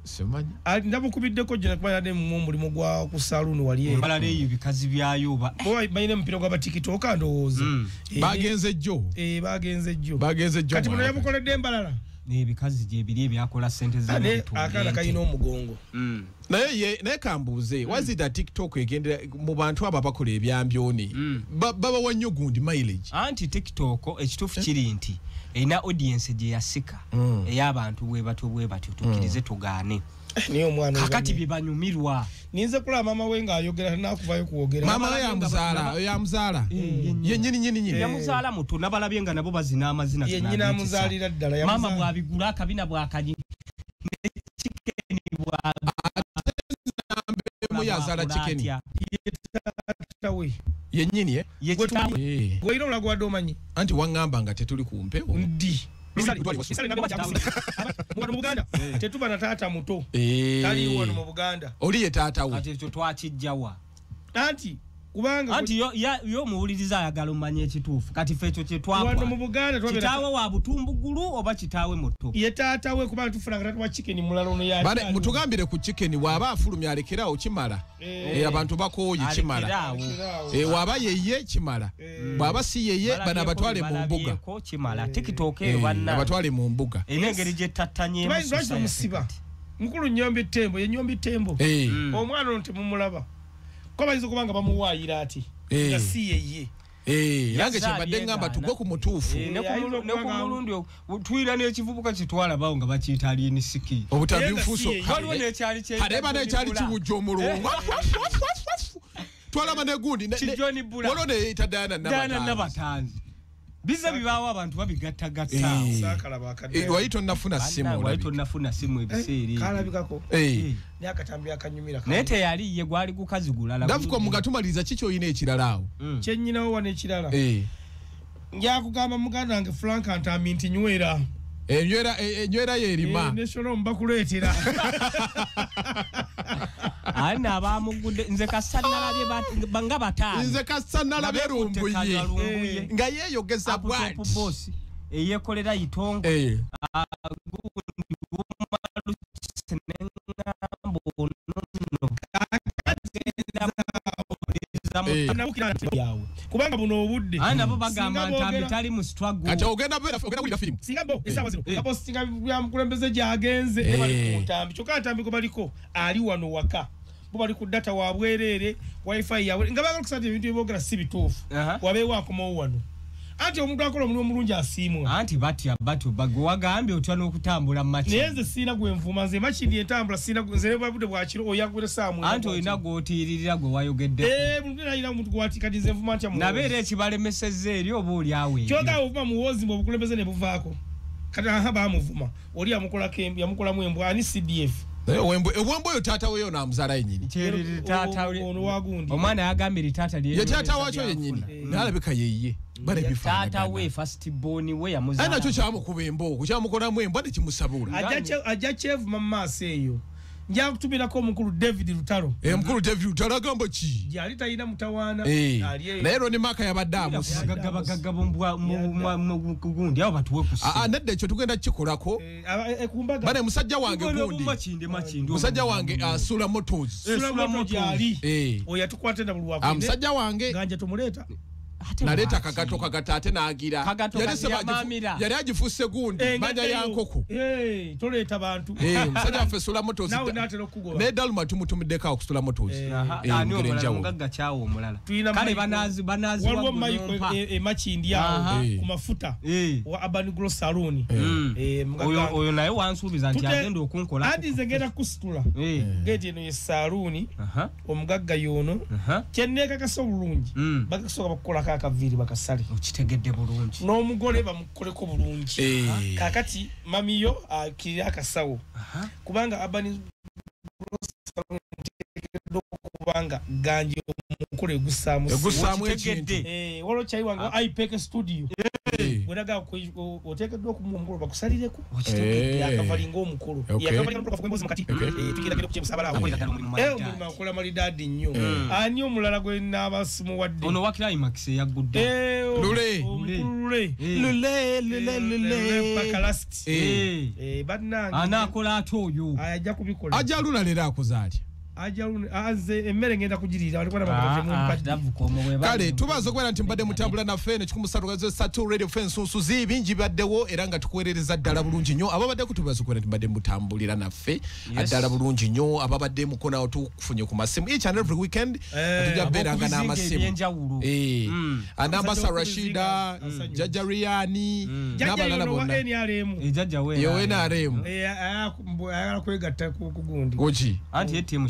Simanyi. Ndamukubiddeko jjo nakuba yadde mu mulimu gwa ku saloon wali eyo. Mbalala eyo bikazi byayo oba. Bo balina omupiira gwa batikitooka ndowooza. Bagenze jjo. Bagenze jjo. Bagenze jjo. Kati buno yabukoledde mbalala. N'ebikazi gye biri ebyakola ssente z'abantu. Akaana kalina omugongo. Naye naye kambuuze wazida TikTok egendera mu bantu abo abakola ebyambyone. Babawa nnyo gundi mileage. Anti TikTok ekituufu kiri nti erina audience gye yasika ey'abantu bwe batyo bwe batyo tukkirize tugaane. Niyo omwana kakati bye banyumirwa. Ninze kulaba maama we ng'ayogera nakuvayo kwogera. Maama we yamuzaala, yamuzaala. Yennyini nyini nyini. Yamuzaala muto n'abalabye nga nabo bazina amazina. Yennyini amuzaalira ddala yamuzaala. Maama bw'abigula akabina bw'akanyi. Ne chicken bwa yazaala chicken. Ye Yennyini ye? Ye Gwe olina gwadde omanyi. Anti waŋŋamba nga tetuli ku mpewo. Ndi. Mu Buganda tetuba na taata muto. Taliiwo wano mu Buganda. Oli ye taata we. Kati ekyo twakijjawa. Anti kubanga anti yo omuwuliriza ayagala omanye ekituufu. Kati ffe ekyo kye twakwa. Wano mu Buganda twabera kitaawe wa butumbugulu oba kitaawe muto. Ye taata we kubanga tufuna taata wa chicken mulala ono ya. Bane mutugambire ku chicken bw'aba afulumya alekerawo kimala. Abantu bakooye kimala. Waba yeye kimala. Bw'aba si yeye bana abatwale mu mbuga. Kimala. TikTok eyo banna. Abatwale mu mbuga. Erina engeri gy'ettattanye musiba. Mukulu Nnyombi Tembo, ye Nnyombi Tembo. Omwana ono temumulaba. Ko bayinza okuba nga bamuwaayira ati nga si yeye. Nange kyembadde ngamba tugwe ku mutuufu. Ne ku mulundi tuyira n'ekivubuka kye twalabawo nga bakiyita aliinisiki. Obutambi nfuuso. Waliwo n'ekyali kye. Aleba n'ekyali kiwujja omulongo. Twalaba ne gundi. Kijoni Bula. Waliwo neyeyita Diana Nabatanzi. Bize bibaawo abantu babigattagatta. Wali tonnafuna simu. Wali tonnafuna simu ebiseera. Kalabikako. Naye akatambi akanyumira. Naye teyali ye gwali gukazi gulala. Ndafuka mugatumaliza kiki oyina ekirala awo. Kye nnyinawo wano ekirala. Nja kugamba muganda wange Frank Ntambi nti nywera. Enywera yerima. National mbakuleetera. Ana abamugudde nze kasa nalabye nga bataano. Nze kasa nalabye Lumbuye. Nga yeeyogeza bw'ati. Boss eyeekolera Itongo. Kubanga buno obudde. Aye nabo bagamba nti tali mu struggle. Kati ogenda kuwulira firimu. Singa bo essaawa zino bapostinga bya mukulembeze gy'agenze ne bali ku ntambi. Kyokka ntambi gwe baliko ali wano waka. Bo bali ku data wa bwereere, wifi yaabwe. Nga baagala okusanga ebintu bye boogera si bituufu. Wabeewo akomawo wano. Anti omuntu akola omulimu omulungi asiimwa. Anti batya batyo bagwe wagambye otya n'okutambula mu Makindye. Naye nze sirina gwe nvuma, nze Makindye entambula sirina nze ne budde bwa kiro oyagula essaawa mwenda. Anti olina gw'otiiririra gwe wayogeddeko. Buli alina omuntu gw'ati kati nze nvuma ntya Muhoozi. Nabeera ekibalemesezza eri oba oli awo eri. Ky'ogamba ovuma Muhoozi mbu obukulembeze ne buvaako. Kati aha baamuvuma. Oli yamukolamu embwa ani CDF. Owembwa oyo taata we yono amuzaala yennyini. Taata we ono wa gundi. Omwana yagambye eri taata ye taata waakyo yennyini. N'alabika yeye. Taata we first born we yamuzaala. Aye nakyo kyamukuba embooko, kyamukolamu embwa ne kimusabula. Ajja kyevuma mu maaso eyo. Nja kutumirako omukulu David Lutalo. Omukulu David Lutalo agamba ki? Yali talina mutawaana. Ali eyo. Naye Ronnie Mark yabadde amusi. Bagagga gundi abo batuwe ku ssimu. Nedda ekyo tugenda kukikolako. Bane musajja wange gundi. Musajja wange Sula Motors. Sula Motors gyali. Oyo yatukwata na buli wakwende. Musajja wange. Ganja tumuleeta. Naleeta kagato kagata ate n'agira. Yali agifuse gundi manja ya nkoko. Toleeta bantu. Musajja waffe Sula Motors. Ne Dalma tumutumiddeko awo ku Sula Motors. Ani omulala mugagga kyawo omulala. Kale banazi waliwo Michael Makindi awo ku mafuta wa Urban Glow Saloon. Oyo naye wansuubiza nti agenda okunkola. Anti nze ngenda kusitula. Geeti eno ye saloon omugagga y'ono. Kyenneekakasa obulungi. Bakusooka bakukolako akaviiri bakasale. Okitegedde bulungi. N'omugole bamukoleko bulungi. Kaakati mamiyo akirira akasawo. Kubanga Urban Glow Saloon kubanga ganje omukolo egusaamu ekintu. Waliwo kyayi wange IPEC studio. Bwenaga oteekeddwa okumuwa omukolo bakusalireko. Yakavalinga omukolo. Yakavalinga omukolo emboozi mukati. Tugenda ku kyebusabala awo. Omulimu akola malidaadi nnyo. Ani omulala gwe naabasimuwadde? Ono wa Climax eyaggudde. Lule. Lule. Lule paka last. Bannange. Anaakola ate oyo. Ajja kubikola. Ajja lula leero akoze atya? Emmere ngenda kugiriira walikuwa na kale tubaza okubeera nti mbadde mutambula naffe ne 133 Radio Fence Nsuzi bingi baddewo era nga tukuweerereza ddala bulungi nnyo ababaddeko tubaza okubeera nti mbadde mutambulira naffe ddala bulungi nnyo ababadde mukonawo tukufunye ku masimu each and every weekend tujja beeranga n'amasimu Anambasa Rashida Jajja Riyani n'abalala bonna Jajja NRM ayagala kwegatta ku gundi kuki anti ye tiimu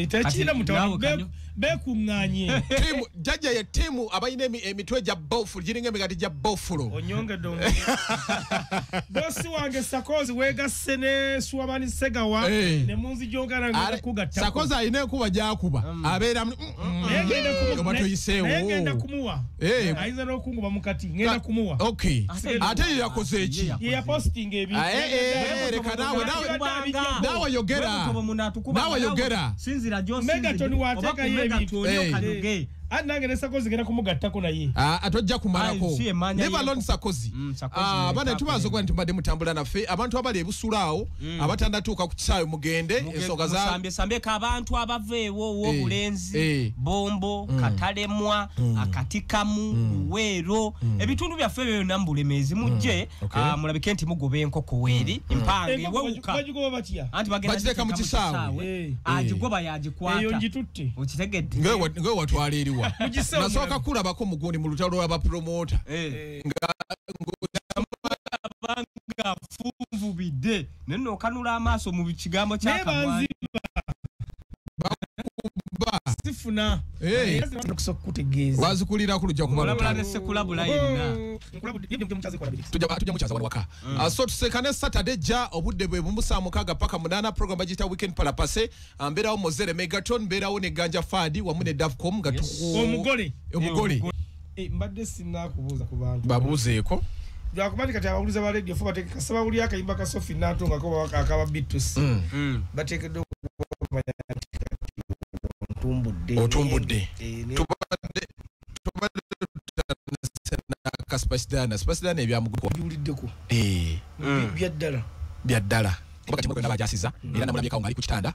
tekirina mutawaana bekuŋŋaanye jjajja ye ttiimu abalina emitwe gya bofulo giringa emigati gya bofulo onyongedde bosi wange Sakozi weegasse ne Suwamani Segawa ne munzijongana kugattako Sakozi alina enkuba gy'akuba abeera naye ngenda kumuwa ayinza n'okunguba mukati ngenda kumuwa ate ye yakoze eki ye yapositinga ebintu leka naawe naawe yogera nawe yogera sinzira Megaton wateeka ye ebintu anti nange ne Sakozi ngenda kumugattako naye atojja kumalako never alone Sakozi bana tubaza okuba nti mbadde mutambula naffe abantu abali ebusula awo abatandatuuka ku kisaawe mugende ensonga za sambeko abantu abava ewo w'obulenzi Bombo Katalemwa Akatikamu Luweero ebitundu byaffe ebyo byonna mu Bulemeezi mujje mulabike nti mugoba enkoko weeri empanga ewewuka anti bagiteeka mu kisaawe agigoba yagikwata eyo ngitutte okitegedde ngewe watwala eriwa nasooka kulabako mugundi mu lutalo lw'abapromota nga funvubidde naye n'okanula amaaso mu kigambo kyakamwanyi sifuna wazikulira kulujja kumalabula ne sekulabula yenna tujja muchaza wano waka so tusekane Saturday ja obudde bwe bumusa mukaga paka munana program bagita weekend palapase mbeerawo Mozere Megaton mbeerawo ne Ganja Fadi wamu ne Davcom nga omugole omugole mbadde sinnakubuuza ku bantu babuuzeeko lwakubandi kati abawuliza ba radio fo bateeka kasaba buli akayimba ka Sophie Nantonga ko akaba Bitus bateekeddwa okumanya nti otumbudde tubadde Spasidana Spasidana ebyamugwa biwuliddeko bya ddala kuba kati mwenda bajasiza era namulabyeko ngali ku kitanda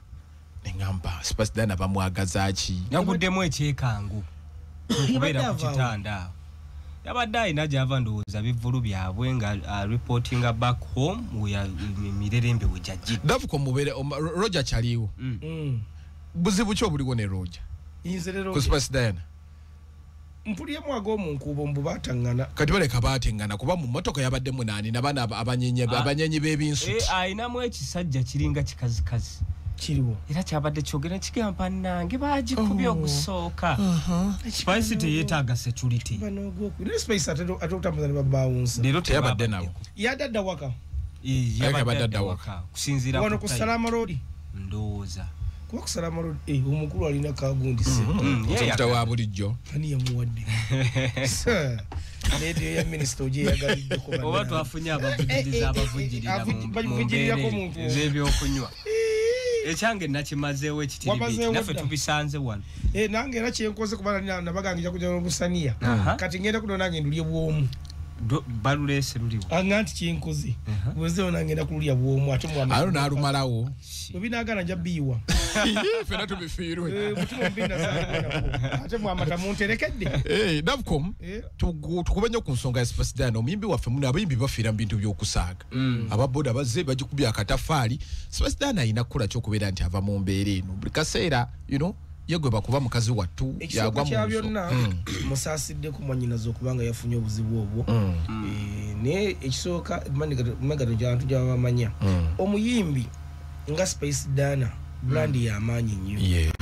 ne ngamba Spasidana bamwagaza ki yaguddemu ekyekangu okubeera ku kitanda yabadde alina gy'ava ndowooza bivvulu byabwe nga reportinga back home mirerembe we gyajjidde Davuko mubeere Roger kyaliwo buzibu ki obuliwo ne Roger ku Spasidana mpuliyemu ag'omu nkuubo mbu baataŋŋana kati baleka baataŋŋana kuba mu mmotoka yabaddemu naani n'abaana abanyenyi b'ebinsuti ayinamu ekisajja kiringa kikazikazi kiriwo era kyabadde kyogera kigamba nnange baagikubye okusooka Spice teyeetaaga security naye Spice ate okutambuza ne babawunsa leero teyabadde nabo yadde adda waka yabadde adda waka kusinziira wano ku Salama Road ndowooza kuba ku Salama Road omukulu alina kagundi se omuta wa bulijjo ani yamuwadde radio ya minisita ogyeyagaliddeko oba twafunye abavujjiriza abavujjirira mu mbeera ez'ebyokunywa ekyange nakimazeewo ekitiribi naffe tubisanze wano nange era kyenkoze kuba nabagangira kujja n'obusaniya kati ngenda kuno nange ndulye bwomu Balulese luliwo. Anganti kinkoze. Bweze onangenda kulya bwomu ate mwana. Alo nalumalawo. Bwe nja biwa. Fena tubifiirwe. Mutima mbina sana. Ate mwamata munterekedde. Davcom tukube nnyo ku nsonga ya Spice Diana omuyimbi waffe muno abayimbi bafiira mu bintu by'okusaaga. Ababoda bazze bagikubye akatafaali. Spice Diana alina kukola ky'okubeera nti ava mu mbeera eno. Buli kaseera you know yegwe bakuba mukazi wattu yagwa mu byonna musaasidde ku mwannyinaze okubanga yafunye obuzibu obwo. Naye ekisooka magado gy'abantu gy'abamanya omuyimbi nga Spice Diana brand y'amaanyi nnyo.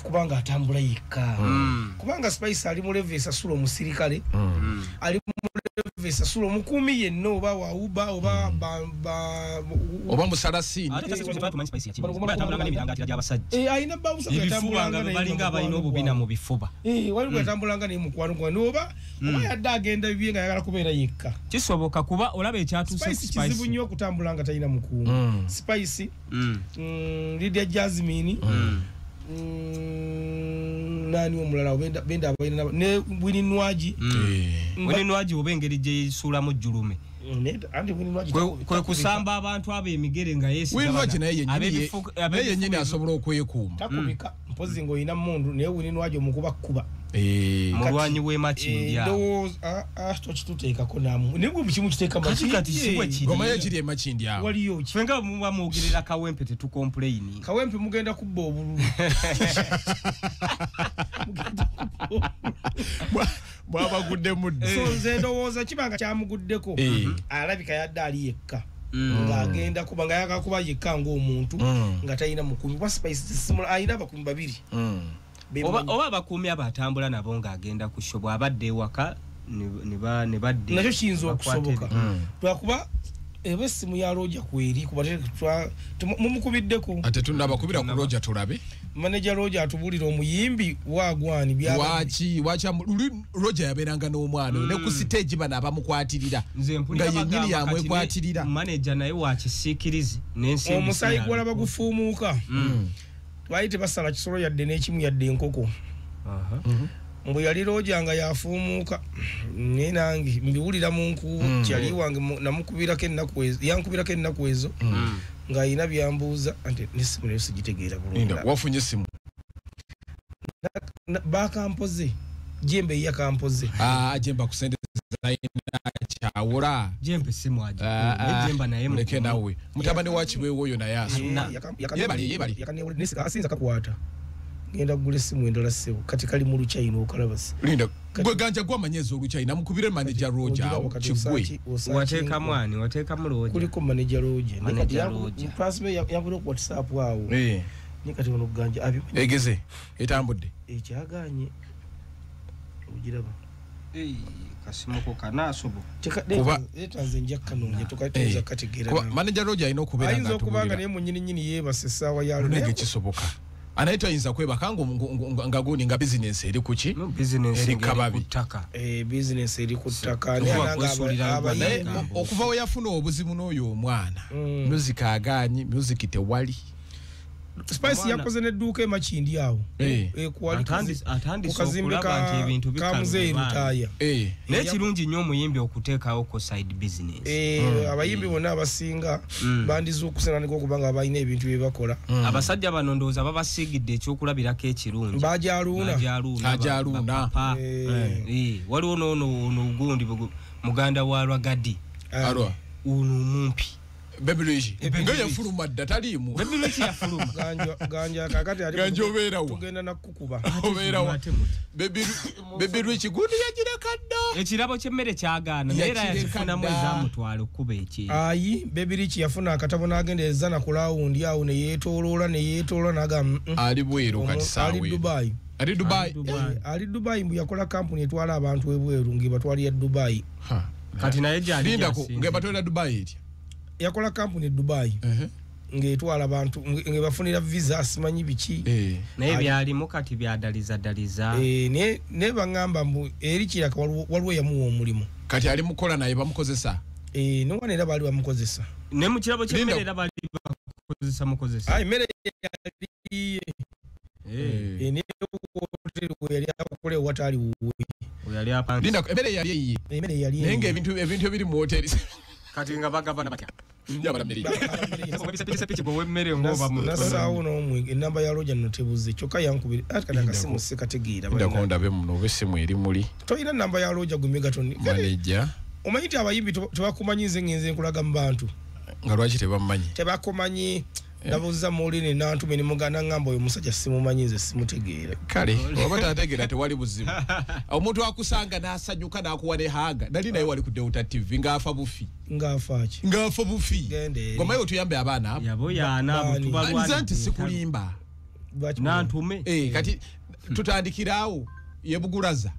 Kubanga atambula yekka. Kubanga Spice ali mu level esasula omusirikale, ali mu level esasula omukuumi yenna oba wa Uber oba oba musalasini. Alina bawusa yatambulanga balinga abalina obubina mu bifuba. Waliwo yatambulanga ne mukwano gwe oba yadde agenda bibye nga ayagala kubeera yekka. Kisoboka kuba olaba ekyatuuse ku Spice kizibu nnyo okutambula nga talina mukuumi. Spice, Lydia Jasmine, nani omulala benda abalina ne Winnie Nwagi. Winnie Nwagi oba engeri gye yesuulamu jjulume. Kwe kusamba abantu ab'emigere nga yeesiga Winnie Nwagi naye yennyini asobola okwekuuma. Takubika mpozi ng'olina mmundu naye Winnie Nwagi omukuba kkuba. Mulwanyi w'e Makindye. Ndowooza tokituteekako namu naye gwe kimu kiteeka Makindye. Kati si bwe kiri. Omanyi ekiri e Makindye awo. Waliyo ki? Ffe nga muba mwogerera Kawempe tetukompuleyininga. Kawempe mugenda kubba obululu. Bwabaguddemu dda. So nze ndowooza kibanga kyamuguddeko alabika yadde ali yekka. Ng'agenda kuba nga ayagala kuba yekka ng'omuntu nga talina mukuumi. Kuba Spice alina abakuumi babiri. Oba abakuumi abatambula nabo ng'agenda ku show bw'abadde ewaka ne badde. Nakyo kiyinza okusoboka. Lwakuba eba essimu ya Roger kweri kuba mumukubiddeko. Ate tunnabakubira ku Roger tulabe. Manager Roger atubuulira omuyimbi waagwani byabadde. Waaki luli Roger yabeeranga n'omwana ne ku stage bano abamukwatirira. Nga yennyini yamwekwatirira. Manager naye wakisiikirizi n'ensimbi. Omusaayi gw'olaba gufuumuuka. Twali tebasala kisolo yadde n'ekimu yadde enkoko. Mbu yali Roger nga yafuumuuka naye nange mbiwulira mu nkuubo kyali wange namukubirako ennaku ezo yankubirako ennaku ezo ng'alina byambuuza anti n'essimu nayo sigitegeera bulungi. Wafunye essimu? Bakampoze Jembe yakampoze. Jembe akusendeza kyawula. Jembe simu agikuba. Jembe naye muleke nawe. Mutabani wa Kiweewa oyo naye asoma. Yebali. Asinza kakwata. Ngenda kugula essimu endala ssebo kati kali mu Luchina okalabasi. Linda gwe ganja gwamanyeza Oluchina mukubire manager Roger awo kigwe. Wateekamu ani? Wateekamu Roger. Kuliko manager Roger. Manager Roger. Transfer yakubira ku WhatsApp awo. Ni kati ono ganja abimanyi. Egeze etambudde. Ekyagaanye. Ogiraba. Kasimuko kanaasobo. Leta nze nja kanonye tukatuuza kategeera. Kuba manager Roger alina okubeera nga ayinza okuba nga naye munnyini nnyini yeebase essaawa ya lunege kisoboka. Anaitwa ayinza kwebaka nga gundi nga business eri kuki? Business eri kababi. Business eri ku ttaka. Naye okuva we yafuna obuzibu n'oyo omwana. Music agaanyi, music tewali. Spice yakoze n'edduuka e Makindye awo. Atandise okulaba nti ebintu bikaluba. Naye kirungi nnyo omuyimbi okuteekawo ko side business. Abayimbi bonna abasinga bandizuukuse nandika okuba nga balina ebintu bye bakola. Abasajja bano ndowooza babasiigidde ekyokulabirako ekirungi. Bajaluuna. Ajaluuna. Waliwo n'ono ogundi muganda wa Rwagadi. Arwa. Ono omumpi. Baby Luigi. Nga yafuluma dda taliimu. Baby Luigi yafuluma. Ganja kakati ali Ganja obeerawa. Tugenda nakukuba. Obeerawa. Baby Luigi gundi yagireka dda. Ekirabo ky'emmere kyagaana naye era yakifunamu ezamutwala okkuba ekyeyo. Ayi Baby Luigi yafuna akatabo n'agenda ezana ku laawundi awo ne yeetooloola n'agamba. Ali bweru kati saawa. Ali Dubai. Ali Dubai. Ali Dubai mbu yakola kampuni etwala abantu ebweru ng'ebatwalira Dubai. Kati naye gyali. Lindako ng'ebatwalira Dubai etya? Yakola kampuni e Dubai ng'etwala abantu ng'ebafunira visa asimanyi biki. Naye byalimu kati byadaliza daliza. Ne bangamba mbu eri kiraka waliwo yamuwa omulimu. Kati ali mukola naye bamukozesa. Ne era baali bamukozesa. Ne mu kirabo ky'emmere era baali bakozesa mukozesa. Ayi emmere yali ne hoteri we yali akola ewatali wuwe. Linda emmere yali eyiye. Emmere yali naye ng'ebintu ebintu ebiri mu hoteri kati nga bagabana batya? Njabala mmere. Nassaawo n'omwenge ennamba ya Roger nno tebuze kyokka yankubira ate kati akasimu sikategeera. Ndako ndabe muno oba essimu eri muli. Tolina nnamba ya Roger gwe Megatoni. Manager. Omanyi nti abayimbi tebakumanyi nze ngenze nkulaga mu bantu. Nga lwaki tebammanyi? Tebakumanyi. Nabuuza Maureen Nantume ne muganda ngamba oyo musajja simumanyi nze simutegeera. Kale oba tategeera tewali buzibu. Omuntu akusanga n'asanyuka n'akuwa ne haga. Nali naye wali ku Delta TV ng'afa bufi. Ng'afa ki? Ng'afa bufi. Ngomayo tuyambe abaana abo. Yaboyaana abo tubalwana. Nze nti sikulimba. Nantume. Kati tutandikirawo yebugulaza.